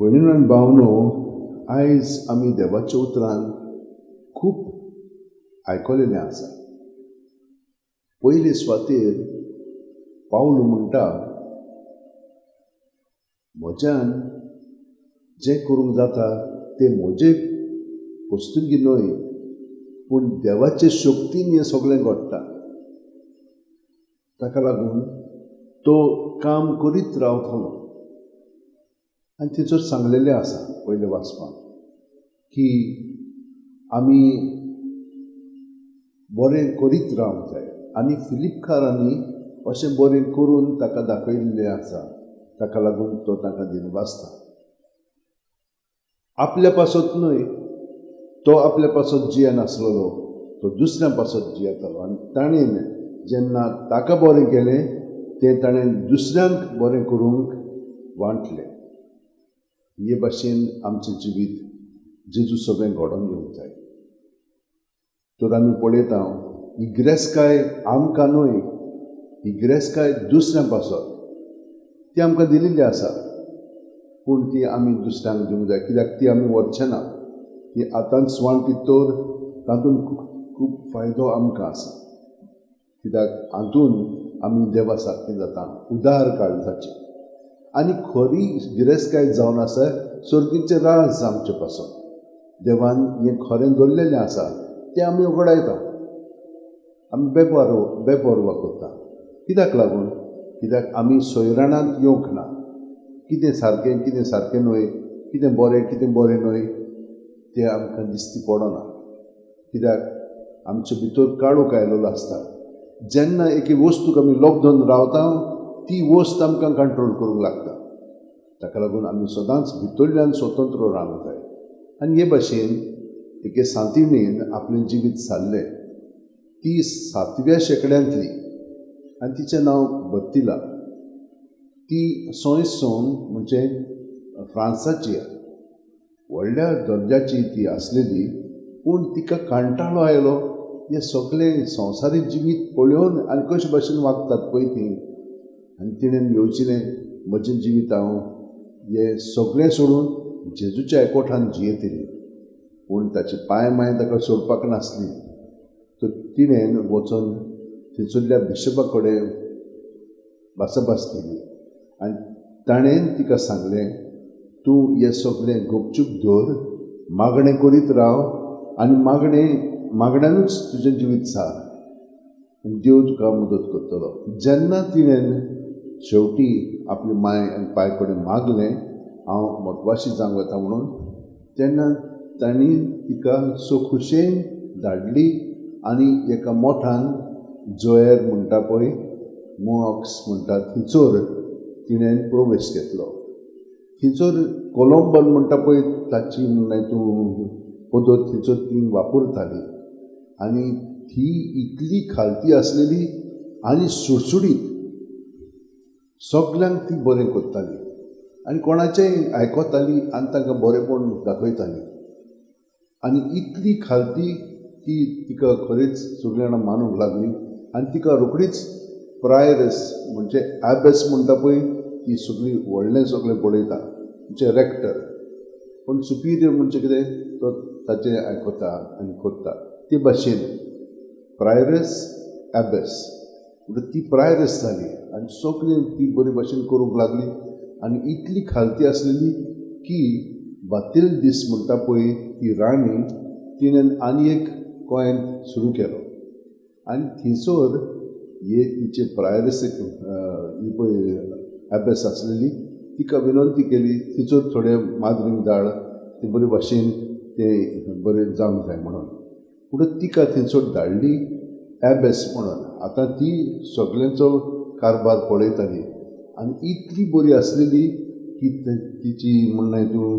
भयणीनो आनी भावनो, आयज आमी देवाच्या उतरान खूब आयकलेलें आसा. पयले सुवातेर पावल म्हणटा, म्हज्यान जें करूंक जाता तें म्हजे वस्तुंगी न्हय, पूण देवाचे शक्तीन हें सगळें घडटा. ताका लागून तो काम करीत रावतलो. आनी थंयसर सांगलेलें आसा पयले वाचपाक की आमी बरें करीत रावंक जाय. आनी फिलिपकारांनी अशें बरें करून ताका दाखयल्लें आसा. ताका लागून तो ताका दिनवासता. आपल्या पासत न्हय, तो आपल्या पासत जियेनासलेलो, तो दुसऱ्या पासत जियेतालो. आनी ताणें जेन्ना ताका बरें केलें तें ताणें दुसऱ्यांक बरें करूंक वांटलें. हे भाशेन आमचें जिवीत जेजू सगळें घडोवन येवंक जाय. तर आमी पळयता ही गिरेस्तकाय आमकां न्हय, ही गिरेस्तकाय दुसऱ्यां पासत ती आमकां दिल्ली आसा, पूण ती आमी दुसऱ्यांक दिवंक जाय. कित्याक ती आमी व्हरचे ना, ती आतांच वांटीत तर तातूंत खूब फायदो आमकां आसा. कित्याक हातून आमी देवा सारकें जाता, उदार काळजाची आनी खरी गिरेस्तकाय जावन आसा सर्गीचें राज आमचे पासत. देवान हें खरें दवरलेलें आसा तें आमी उगडायता, आमी बेपरवा करता. कित्याक लागून? कित्याक आमी सोयराणांत येवंक ना. कितें सारकें कितें सारकें न्हय, कितें बरें कितें बरें न्हय तें आमकां दिश्टी पडना. कित्याक आमचे भितर काळोख आयलेलो आसता. जेन्ना एके वस्तूक आमी लॉकडावन रावता ती वस्त आमकां कंट्रोल करूंक लागता. ताका लागून आमी सदांच भितरल्यान स्वतंत्र रावंक जाय. आनी हे भाशेन एके सांतिणेन आपलें जिवीत सारलें. ती 7व्या शेंकड्यांतली आनी तिचें नांव बत्तिला. ती सोंयसोन म्हणजे फ्रांसाची व्हडल्या दर्जाची ती आसलेली, पूण तिका कंटाळो आयलो हें सगळें संवसारीक जिवीत पळोवन आनी कशे भाशेन वागतात पळय ती. आनी तिणें येवजिलें, म्हजें जिवीत हांव हें सगळें सोडून जेजूच्या एकवठान जियेतली. पूण ताची पांय माय ताका सोडपाक नासली. तर तिणें वचून थंयसरल्या बिशपा कडेन भासाभास केली आनी ताणें तिका सांगलें, तूं हें सगळें गुपचूप दवर, मागणें करीत राव आनी मागण्यानूच तुजें जिवीत सार आनी देव तुका मदत करतलो. जेन्ना तिणें शेवटी आपली माय आनी पाय कडेन मागलें हांव मठवाशी जावंक वता म्हणून, तेन्ना तांणी तिका सो खुशेन धाडली आनी एका मोठान जोयर म्हणटा पळय, मोक्स म्हणटा, थंयसर तिणें प्रवेश घेतलो. थंयसर कोलंबन म्हणटा पळय ताची म्हणल्यार तूं पद्दत थंयसर ती वापरताली. आनी ती इतली खालती आसलेली आनी सुडसुडीत, सगल्यांक ती बरें करताली आनी कोणाचेंय आयकताली आनी तांकां बरेंपण दाखयताली. आनी इतली खालती की तिका खरीच सगळीं जाणां मानूंक लागली आनी तिका रोखडीच प्रायरस म्हणजे एबेस म्हणटा पळय ती सगळी व्हडलें सगळें पळयता म्हणजे रेक्टर. पूण सुपिरियर म्हणजे कितें, तो ताचें आयकता आनी करता. ते भाशेन प्रायरस एबेस म्हणटा ती प्रायरस जाली आनी सगळें ती बरे भाशेन करूंक लागली. आनी इतली खालती आसलेली की बातील दीस म्हणटा पळय ती राणी तिणें आनी एक गोंयांत सुरू केलो. आनी थंयसर हे तिचे प्रायरसीक ही पळय अभ्यास आसलेली तिका विनंती केली थंयसर थोडे माद्रींक धाड, ते बरे भाशेन ते बरें जावंक जाय म्हणून. पूण तिका थंयसर धाडली एबेस म्हणून. आतां ती सगळ्यांचो कारभार पळयताली आनी इतली बरी आसलेली की तिची म्हणणें तूं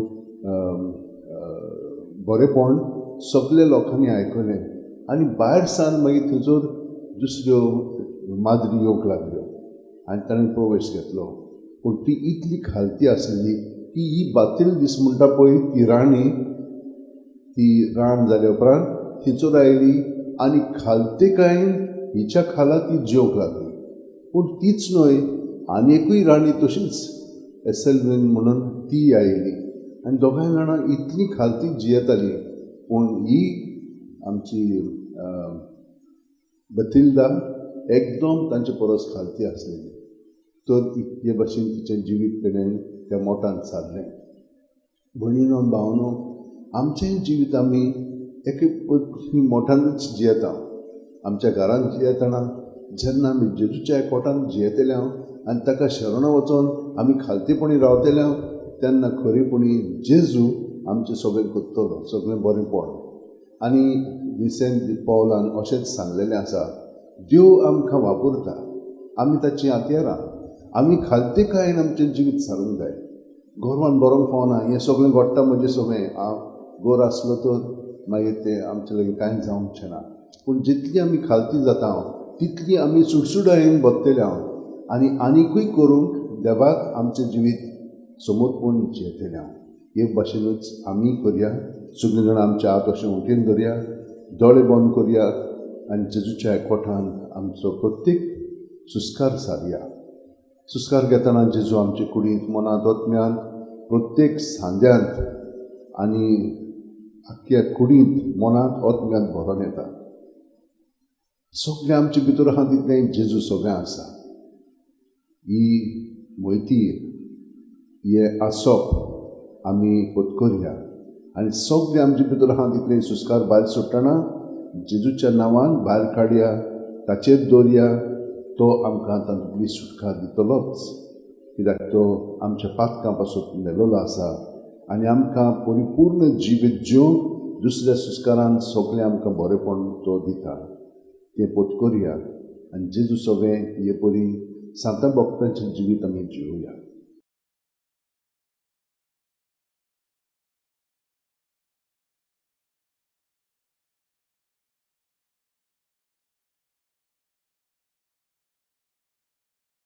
बरेंपण सगल्या लोकांनी आयकलें. आनी भायर सावन मागीर थंयसर दुसऱ्यो माद्री येवंक लागल्यो आनी ताणें प्रवेश घेतलो. पूण ती इतली खालती आसलेली की ही बातील दीस म्हणटा पळय ती राणी ती राण जाल्या उपरांत थंयसर आयली आनी खालतेकायेन हिच्या खाला ती जेवंक लागली. पूण तीच न्हय, आनी एकूय राणी तशीच एसेलवीन म्हणून ती आयली. आनी दोगांय जाणां इतलीं खालती जियेतालीं. पूण ही आमची बतिल्दा एकदम तांचे परस खालती आसलेली. तर हे भशेन तिचें जिवीत तिणें त्या मोटान सारलें. भयणीनो भावनो, आमचें जिवीत आमी एके मोठानूच जियेता. आमच्या घरांत जियेतना जेन्ना आमी जेजूच्या एकवटान जियेतले आनी ताका शरण वचोन आमी खालतीपणी रावतले तेन्ना खरेपणी जेजू आमचें सगळें करतलो, सगळें बरें पड. आनी विसेंत पावलान अशेंच सांगलेलें आसा, देव आमकां वापरता, आमी ताचीं हत्यारां, आमी खालतीकायेन आमचें जिवीत सारूंक जाय. गोरवान बरोवंक फावना, हें सगळें घडटा म्हजें सगळें, हांव गोर आसलो तर मागीर तें आमचे लागीं कांय जावचें ना. पूण जितली आमी खालती जाता तितली आमी सुडसुडायेन बदतले हांव आनी आनिकूय करूंक देवाक आमचें जिवीत समर्पण जियेतलें हांव. हे भाशेनूच आमी करया. सगळीं जाणां आमचे हात अशें उठीन धरया, दोळे बंद करया आनी जेजूच्या एकवटान आमचो प्रत्येक सुस्कार सारया. सुस्कार घेतना जेजू आमचे कुडींत, मनांत, आत्म्यांत, प्रत्येक सांद्यांत आनी आख्ख्या कुडींत, मनांत, आत्म्यांत भरोन येता. सगळें आमचे भितर आहा तितलें जेजू सगळें आसा. ही म्हायती, हें आसप आमी पत्करया आनी सगळें आमचे भितर आहा तितलें सुस्कार भायर सोडटना जेजूच्या नांवान भायर काडया, ताचेर दवरया. तो आमकां तातूंतली सुटका दितलोच, कित्याक तो आमच्या पातकां पासून मेलोलो आसा आनी आमकां परिपूर्ण जिवीत जिवन दुसऱ्या सुस्कारान सगळें आमकां बरेपण तो दिता. तें पत्करया आनी जेजू सगळें हे परी सांता भक्तांचें जिवीत आमी जिवया.